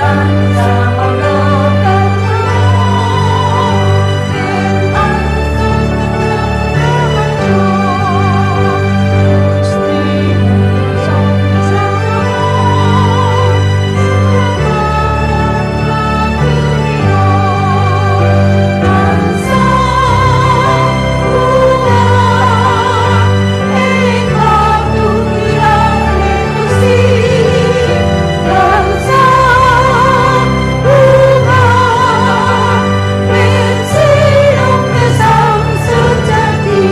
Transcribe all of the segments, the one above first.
Tansah ana kadya ing tansah raharja Gusti sangsara kakurnia tansah uwah ing katunggilane Gusti tansah uwah wit gesang sejati.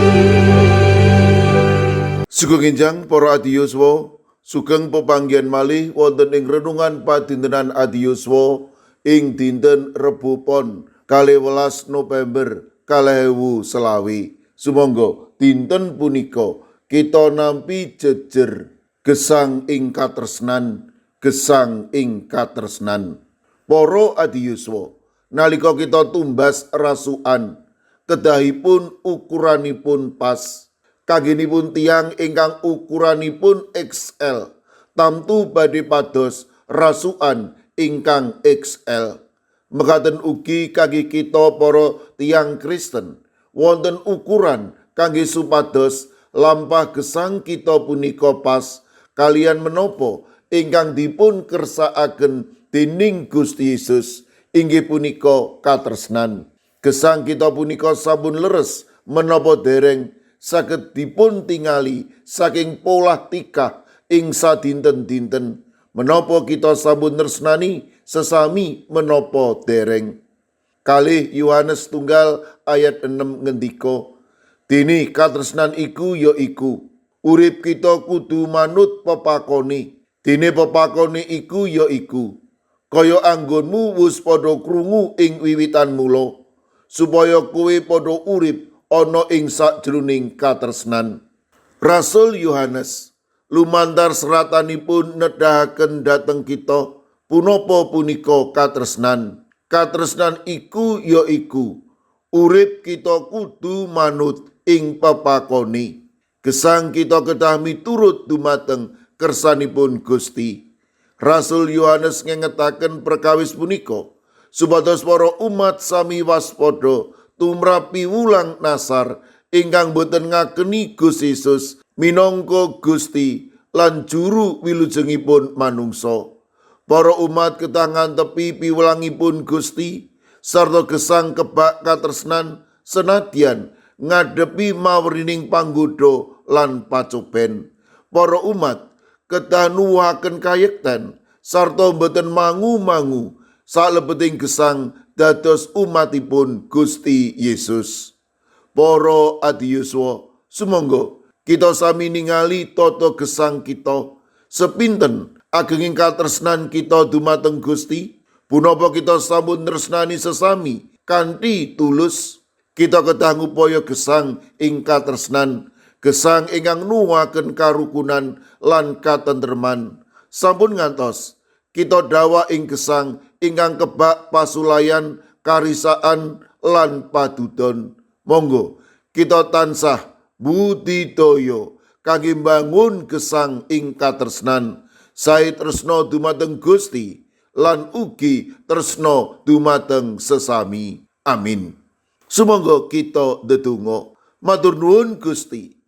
Sugeng enjang para adiyuswa, sugeng pepanggihan malih wonten ing renungan padintenan adiyuswa ing dinten Rebo Pon 12 November 2025. Sumangga dinten punika kita nampi jejer gesang ing katresnan, gesang ing katresnan. Para adiyuswa, nalika kita tumbas rasukan, kedahipun ukuranipun pas. Kanggenipun tiyang ingkang ukuranipun XL, tamtu badhe pados rasukan ingkang XL. Mekaten ugi kangge kita para tiyang Kristen, wonten ukuran kangge supados lampah gesang kita punika pas kaliyan menapa ingkang dipun kersakaken dening Gusti Yesus, inggih punika katresnan. Gesang kita punika sampun leres menapa dereng saged dipun tingali saking polah tikah ing sadinten-dinten, menapa kita sampun tresnani sesami menapa dereng. 2 Yohanes 1 ayat 6 ngendika, dene katresnan iku ya iku urip kita kudu manut pepakone, dene pepakone iku ya iku kaya anggonmu wis padha krungu ing wiwitan mula, supaya kowe padha urip ana ing sakjroning katresnan. Rasul Yohanes lumantar seratanipun nedahaken dhateng kita punapa punika katresnan. Katresnan iku ya iku urip kita kudu manut ing pepakone. Gesang kita kedah miturut dumateng kersanipun Gusti. Rasul Yohanes ngengetaken perkawis punika supados para umat sami waspada tumrap piwulang nasar ingkang boten ngakeni Gusti Yesus minangka Gusti lan juru wilujengipun manungsa. Para umat kedah ngantepi piwulangipun Gusti sarta gesang kebak katresnan senadyan ngadepi mawerining panggoda lan pacoben. Para umat kedah nuwuhaken kayekten sarta boten mangu-mangu salebeting gesang dados umatipun Gusti Yesus. Para adiyuswa, sumangga kita sami ningali tata gesang kita, sepinten agenging katresnan kita dumateng Gusti. Punapa kita sampun tresnani sesami kanthi tulus? Kita kedah ngupaya gesang ing katresnan, gesang ingkang nuwuhaken karukunan lan katentreman. Sampun ngantos kita dawa ing gesang ingkang kebak pasulayan, karisaan lan padudon. Monggo kita tansah budidaya kangge mbangun gesang ing katresnan, sae tresna dumateng Gusti lan ugi tresna dumateng sesami. Amin. Sumangga kita ndedonga. Matur nuwun Gusti.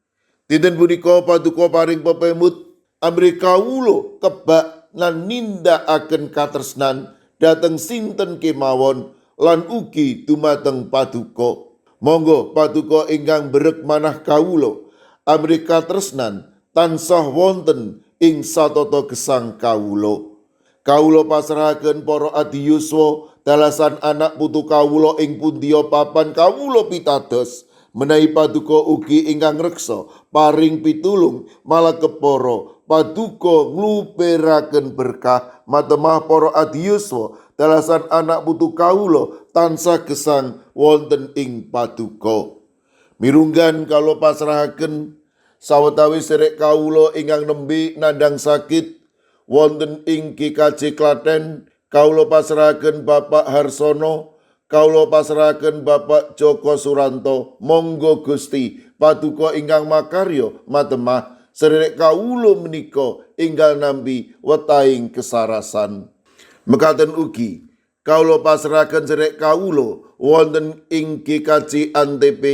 Dinten punika paduka paring pepemut amrih kawula kebak lan nindakaken katresnan dhateng sinten kemawon lan ugi dumateng paduka. Monggo paduka ingkang berek manah kawula amrih katresnan tansah wonten ing satata gesang kawula. Kawula pasrahaken para adiyuswa dalasan anak putu kawula ing pundiya papan kawula pitados, menawi paduka ugi ingkang reksa paring pitulung malah kepara paduka ngluperaken berkah matemah para adiyuswa dalasan anak putu kawula tansah gesang wonten ing paduka. Mirunggan kawula pasrahaken sawetawis sedherek kawula ingkang nembe nandhang sakit wonten ing GKJ Klaten, kawula pasrahaken Bapak Harsono, kawula pasrahaken Bapak Joko Suranto. Monggo Gusti paduka ingkang makarya matemah sedherek kawula menika enggal nampi wetahing kesarasan. Mekaten ugi kawula pasrahaken sedherek kawula wonten ing GKJ Antp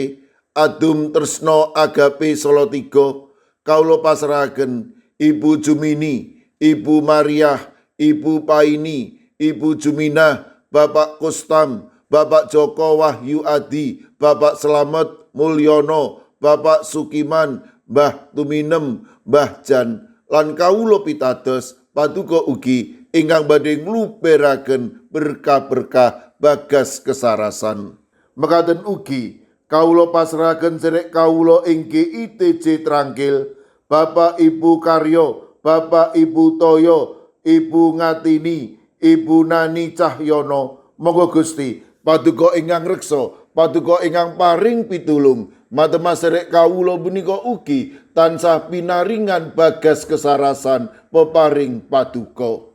Adum Tresno Agape Salatiga. Kawula pasrahaken Ibu Jumini, Ibu Mariah, Ibu Paini, Ibu Juminah, Bapak Kustam, Bapak Joko Wahyu Adi, Bapak Slamet Mulyono, Bapak Sukiman, Mbah Tuminem, Mbah Jan, lan kawula pitados paduka ugi ingkang badhe ngluperaken berkah-berkah bagas kesarasan. Mekaten ugi kawula pasrahaken sedherek kawula ing GITJ Trangkil, Bapak Ibu Karyo, Bapak Ibu Toyo, Ibu Ngatini, Ibu Nani Cahyono. Monggo Gusti paduka ingkang reksa, paduka ingkang paring pitulung, matemah sedherek kawula punika ugi tansah pinaringan bagas kesarasan peparing paduka.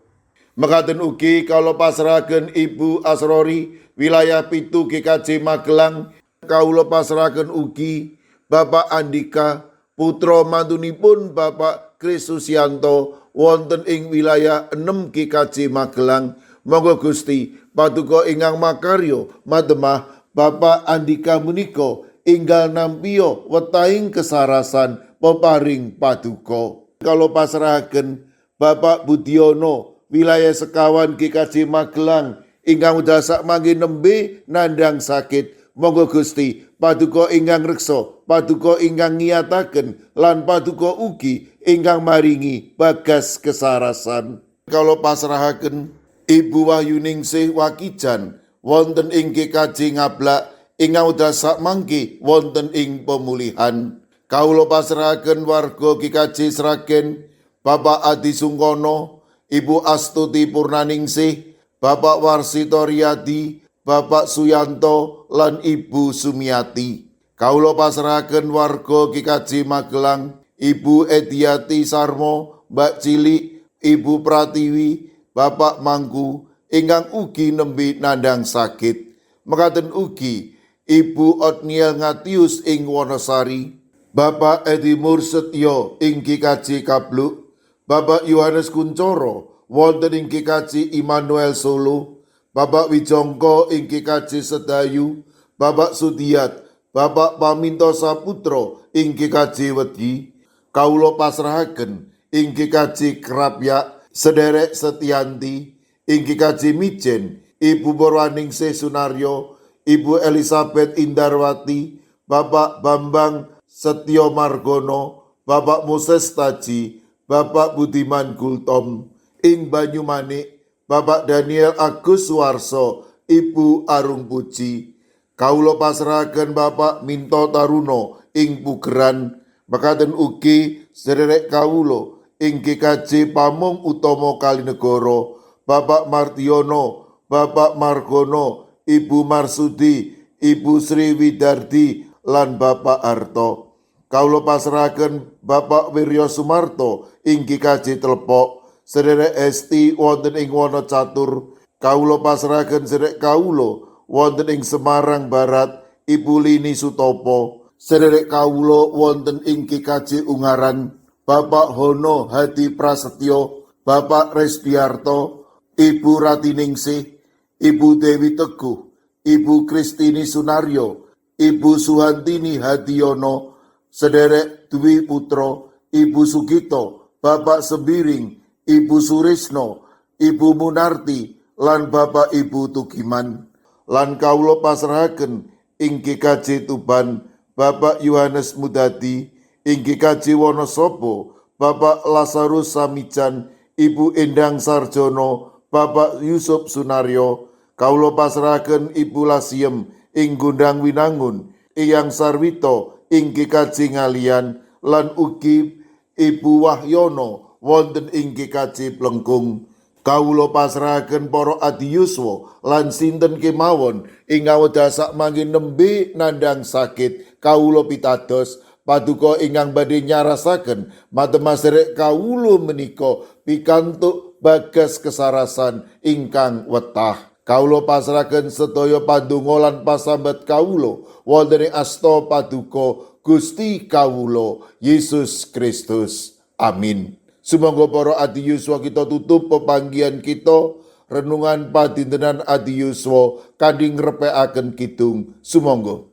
Mekaten ugi kawula pasrahaken Ibu Asrori wilayah 7 GKJ Magelang. Kawula pasrahaken ugi Bapak Andika putra mantunipun Bapak Krisusianto wonten ing wilayah 6 GKJ Magelang. Monggo Gusti paduka ingkang makarya matemah Bapak Andika menika enggal nampiya wetahing kesarasan peparing paduka. Kawula pasrahaken Bapak Budiono wilayah sekawan GKJ Magelang ingkang wekdal sakmangke nembe nandhang sakit. Monggo Gusti paduka ingkang reksa, paduka ingkang ngiyataken, lan paduka ugi ingkang maringi bagas kesarasan. Kawula pasrahaken Ibu Wahyuningsih Wakijan wonten ing GKJ Ngablak ingkang wekdal sakmangke wonten ing pemulihan. Kawula pasrahaken warga GKJ Sragen, Bapak Adi Sungkono, Ibu Astuti Purnaningsih, Bapak Warsito Riyadi, Bapak Suyanto, lan Ibu Sumiati. Kawula pasrahaken warga GKJ Magelang, Ibu Ediati Sarmo, Mbak Cilik, Ibu Pratiwi, Bapak Mangku, ingkang ugi nembe nandhang sakit. Mekaten ugi Ibu Otniel Ngatius ing Wonosari, Bapak Edi Mursetyo ing GKJ Kabluk, Bapak Yohanes Kuncoro wonten ing GKJ Immanuel Solo, Bapak Wijongko ing GKJ Sedayu, Bapak Sudiat, Bapak Paminto Saputro ing GKJ Wedi. Kawula pasrahaken ing GKJ Krapyak sederek Setianti, ing GKJ Mijen, Ibu Purwaningsih Sunaryo, Ibu Elizabeth Indarwati, Bapak Bambang Setyo Margono, Bapak Moses Taji, Bapak Budiman Gultom, ing Banyumanik, Bapak Daniel Agus Suwarso, Ibu Arung Puji. Kawula pasrahaken Bapak Minto Taruno ing Pugeran, mekaten ugi sederek kawula ing GKJ Pamong Utomo Kalinegoro, Bapak Martiono, Bapak Margono, Ibu Marsudi, Ibu Sri Widardi, lan Bapak Harto. Kawula pasrahaken Bapak Wiryo Sumarto ing GKJ Tlepok, sederek Esti wonten ing Wonocatur. Kawula pasrahaken sederek kawula wonten ing Semarang Barat, Ibu Lini Sutopo, sederek kawula wonten ing GKJ Ungaran, Bapak Hono Hadi Prasetyo, Bapak Resdiarto, Ibu Ratiningsih, Ibu Dewi Teguh, Ibu Kristini Sunaryo, Ibu Suhantini Hadiono, sederek Dwi Putro, Ibu Sugito, Bapak Sembiring, Ibu Surisno, Ibu Munarti, lan Bapak Ibu Tugiman. Lan kawula pasrahaken ing GKJ Tuban, Bapak Yohanes Mudadi, ing GKJ Wonosobo, Bapak Lazarus Samijan, Ibu Endang Sarjono, Bapak Yusuf Sunaryo. Kawula pasrahaken Ibu Lasiem ing Gondang Winangun, Eyang Sarwito ing GKJ Ngalian, lan ugi Ibu Wahyono wonten ing GKJ Plengkung. Kawula pasrahaken para adiyuswa lan sinten kemawon ingkang wekdal sakmangke nembe nandhang sakit. Kawula pitados paduka ingkang badhe nyarasaken matemah sederek kawula menika pikantuk bagas kesarasan ingkang wetah. Kawula pasrahaken sedaya pandonga lan pasambat kawula wonten ing asta paduka Gusti kawula Yesus Kristus. Amin. Sumangga para adiyuswa kita tutup pepanggihan kita. renungan padintenan Adi Yuswa kanthi ngrepekaken kidung sumangga.